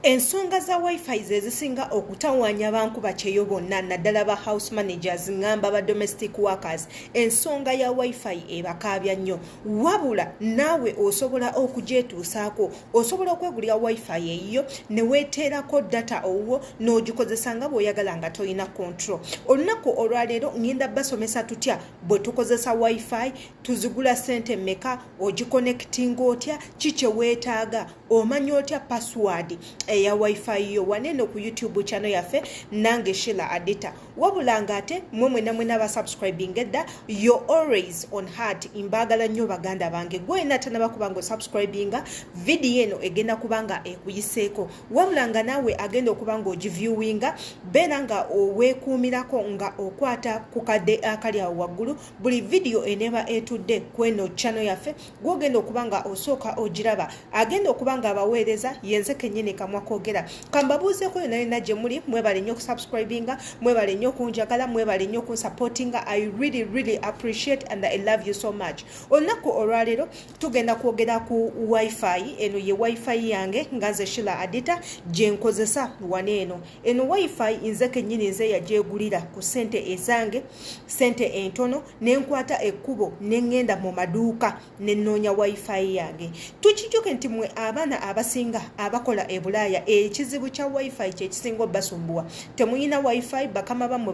Ensonga za wifi ze zisinga okutawaanya bankuba kyeyo bonna, naddala ba house managers, ngamba ba domestic workers. Ensonga ya wifi ebakaabya nnyo, wabula naawe osobola okugyetuusaako. Osobola okwegulira wifi eyiyo ne weeteerako data owuwo n'ogikozesa nga bw'oyagala nga tolina control. Olunaku olwaleero ngenda basomesa tutya bwe tukozesa wifi, tuzigula ssente mmeka, ogikonectinga otya, ki kye weetaaga, omanya otya password eya wifi yo. Waneeno ku YouTube channel yaffe, nange Sheila Adita. Wabula ng'ate mwe mwena mwena abasubscribing edda, you're always on heart. Mbaagala nnyo baganda bange. Gwe wena tanaba kuba nga osubscribinga, vidiyo eno egenda kuba nga ekuyiseeko. Wabula nga naawe agenda okuba nga ogiviewinga, beera nga oweekuumirako nga okwata ku kadde akali awo waggulu. Buli vidiyo eneeba etudde ku eno channel yaffe, gwogenda okuba nga osooka ogiraba. Agenda okuba nga abaweereza yenze kennyini kamwa kwogera. Kambabuuzeeko yonna yonna gye muli. Mwebale nnyo okusubscribinga, mwebale nnyo okunjagala, mwebale nnyo okunsupportinga. I really really appreciate and I love you so much. Olunaku olwaleero tugenda kwogera ku wifi. Eno ye wifi yange nga nze Sheila Adita gye nkozesa wano eno. Eno wifi nze kennyini nze yagyegulira ku ssente ezange, ssente entono, ne nkwata ekkubo ne ŋŋenda mu maduuka ne nnoonya wifi yange. Tukijjuke nti mwe abaana abasinga abakola e Bulaaya, ekizibu kya wifi kyekisinga obasumbuwa. Temuyina wifi, bakama bammwe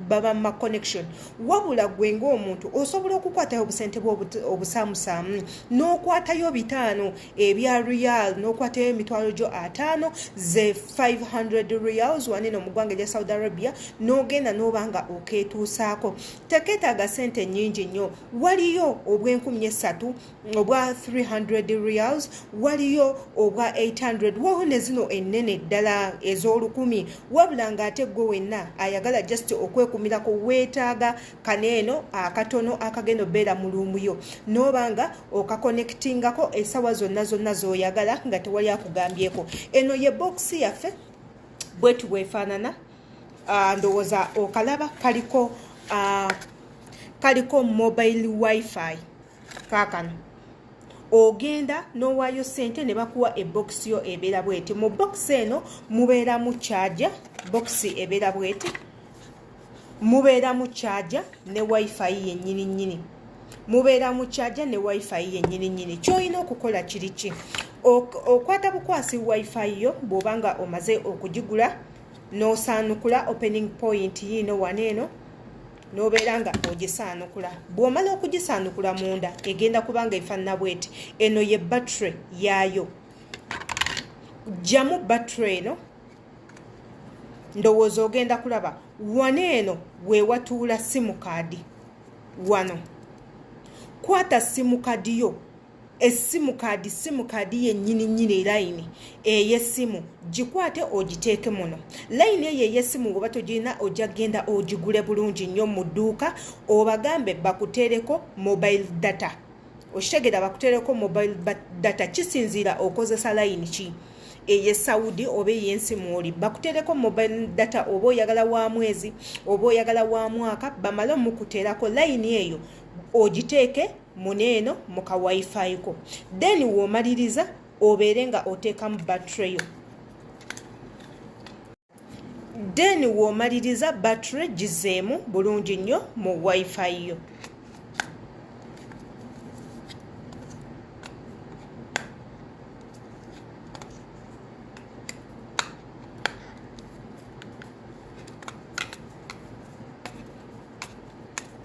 babamma connection. Wabula gwe ng'omuntu osobola okukwatayo obusente bwe obusaamusaamu, n'okwatayo 500 ebya riyal, n'okwatayo 500,000 ze 500 riyals waneno mu ggwanga erya Saudi Arabia, n'ogenda n'oba nga okeetuusaako. Tekeetaaga ssente nnyingi nnyo. Waliyo obw'enkumi 3 obwa 300 riyals, waliyo obwa 800, waliwo ne zino ennene ddala ez'olukumi. Wabula ng'ate gwe wenna ayagala just okwekumirako, weetaaga kaneeno akatono akagenda obeera mu room yo, n'oba nga okakonectingako essaawa zonna zonna z'oyagala nga tewali akugambyeko. Eno ye bokisi yaffe, bwetu bwefaanana. Ndowooza okalaba, kaliko mobile wifi. Kaakano ogenda n'owaayo ssente ne bakuwa ebokisi yo, ebeera bweti. Mu bokisi eno mubeeramu charger. Bokisi ebeera bweti, mubeeramu charger ne wifi yennyini nnyini. Mubeeramu charger ne wifi yennyini nnyini. Kyolina okukola kiri ki? Okwata bukwasi wifi yo bw'oba nga omaze okugigula, n'osaanukula opening point yiino wano eno, n'obeera nga ogisaanukula. Bw'omala okugisaanukula, munda egenda kuba nga efaanana bweti. Eno ye battery yaayo. Ggyamu battery eno. Ndowooza ogenda kulaba wano eno we watuula SIM card. Wano kwata SIM card yo, essimu card, SIM card yennyini nnyini, layini ey'essimu, gikwate ogiteeke muno. Layini eyo ey'essimu oba togirina, ojja genda ogigule bulungi nnyo mu dduuka, obagambe bakuteereko mobile data. Okitegeera? Bakuteereko mobile data. Kisinziira okozesa layini ki, ey'e Saudi oba ey'ensi mwoli. Bakuteereko mobile data, oba oyagala wa mwezi oba oyagala wa mwaka. Bamale omukuteerako layini eyo, ogiteeke muneeno mu ka wifi ko. Then w'omaliriza, obeere nga oteekamu battery yo. Then w'omaliriza, battery gizeemu bulungi nnyo mu wifi yo.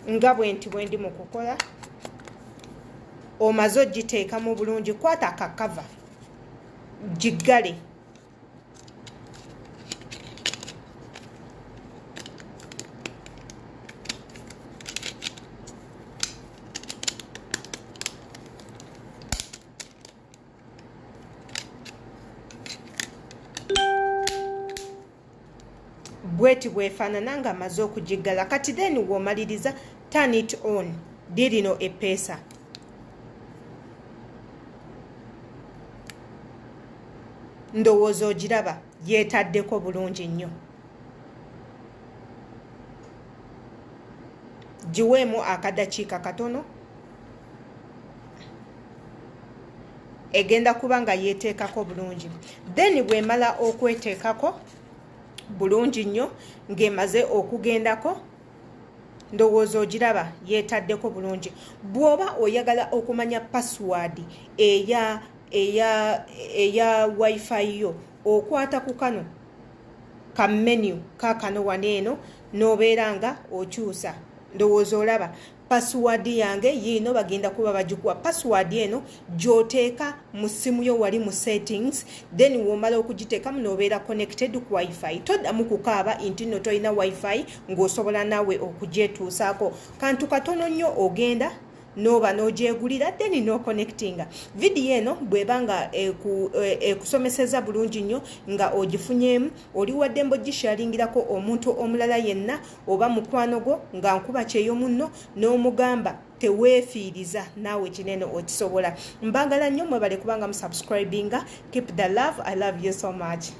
Nga bwe nti bwe ndi mu kukola. Omaze ogiteekamu bulungi, kwata akakava giggale. Bweti bwefaanana nga amaze okugiggala. Kati then w'omaliriza, turn it on. Lirino epeesa. Ndowooza ogiraba, yeetaddeko bulungi nnyo. Giweemu akadakiika katono. Egenda kuba nga yeeteekako bulungi. Then bwemala okweteekako bulungi nnyo, ng'emaze okugendako, ndowooza ogiraba yeetaddeko bulungi. Bw'oba oyagala okumanya password eya WiFi yo, okwata ku kano ka menu kakano wano eno, n'obeera nga okyusa. Ndowooza olaba password yange yiino. Bagenda kuba bagikuwa password eno gy'oteeka mu ssimu yo wali mu settings. Then womala okugiteekamu, n'obeera connected ku WiFi. Toddamu kukaaba nti nno tolina WiFi, ng'osobola naawe okugyetuusaako. Kantu katono nnyo, ogenda noba n'ogyegulira, then n'oconnectinga. Vidiyo eno bw'eba nga ekusomeseza bulungi nnyo, nga ogifunyeemu, oli waddembe ogisharingirako omuntu omulala yenna oba mukwano gwo nga nkuba kyeyo munno, n'omugamba teweefiiriza, naawe kinene okisobola. Mbagala nnyo, mwebale kubanga musubscribinga. Keep the love, I love you so much.